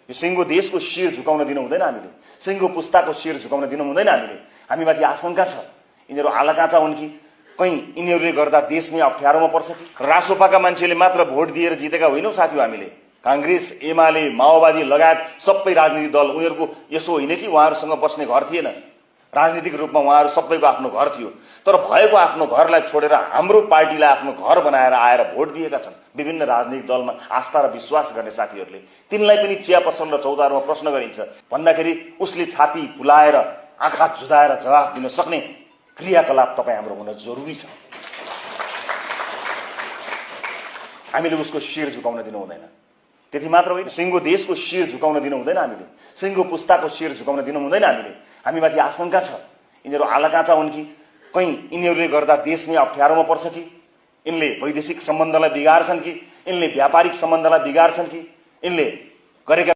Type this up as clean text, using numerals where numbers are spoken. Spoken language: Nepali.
यो सिङ्गो देशको शिर झुकाउन दिनु हुँदैन हामीले, सिङ्गो पुस्ताको शिर झुकाउन दिनु हुँदैन हामीले। हामीमाथि आशंका छ यिनीहरू आलाकाँचा हुन् कि कहीँ यिनीहरूले गर्दा देश नै अप्ठ्यारोमा पर्छ कि। रासोपाका मान्छेले मात्र भोट दिएर जितेका होइनौँ साथी। हामीले कांग्रेस, एमाले, माओवादी लगायत सबै राजनीतिक दल, उनीहरूको यसो होइन कि उहाँहरूसँग बस्ने घर थिएन। राजनीतिक रूपमा उहाँहरू सबैको आफ्नो घर थियो, तर भएको आफ्नो घरलाई छोडेर हाम्रो पार्टीलाई आफ्नो घर बनाएर आएर भोट दिएका छन् विभिन्न राजनीतिक दलमा आस्था र विश्वास गर्ने साथीहरूले। तिनलाई पनि चिया पसल र चौतारोमा प्रश्न गरिन्छ भन्दाखेरि उसले छाती फुलाएर आँखा जुदाएर जवाफ दिन सक्ने क्रियाकलाप तपाईँ हाम्रो हुन जरुरी छ। हामीले उसको शिर झुकाउन दिनु हुँदैन। त्यति मात्र होइन, सिङ्गो देशको शिर झुकाउन दिनु हुँदैन हामीले, सिङ्गो पुस्ताको शिर झुकाउन दिनु हुँदैन हामीले। हामीमाथि आशंका छ यिनीहरू आलाकाँचा हुन् कि कहीँ यिनीहरूले गर्दा देश नै अप्ठ्यारोमा पर्छ कि, यिनले वैदेशिक सम्बन्धलाई बिगार्छन् कि, यिनले व्यापारिक सम्बन्धलाई बिगार्छन् कि, यिनले गरेका